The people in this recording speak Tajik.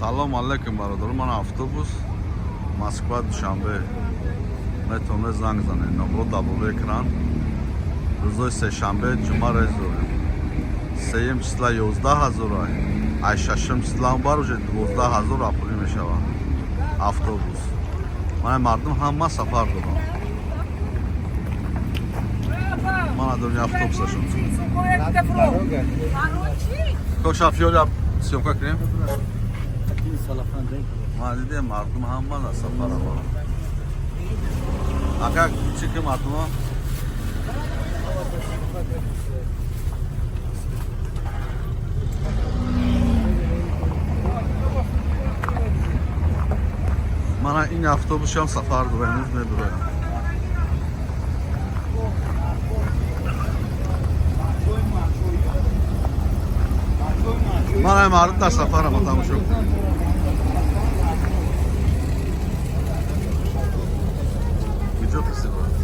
Салом алейкум, бародаро. Ман автобус Москва Душанбе, метавонед занг занед, номро дар болои экран. Рӯзои сешанбе, ҷумъа рейс дорем. Сеюм числа 11 000, ай шашум числа бар уже 12 000 апулӣ мешавад автобус. Мана мардум ҳама сафар дорам. Мана дорем автобусашон. Ко шофёр, съёмка кунем. Ма дидем, мардум ҳама дар сафара. Ака, чӣ ки мардума? Мана ин автобусшам сафар дора, имрӯз мебироям. Мана мардум дар сафарам, тамошо кунед. Куҷо касе брат?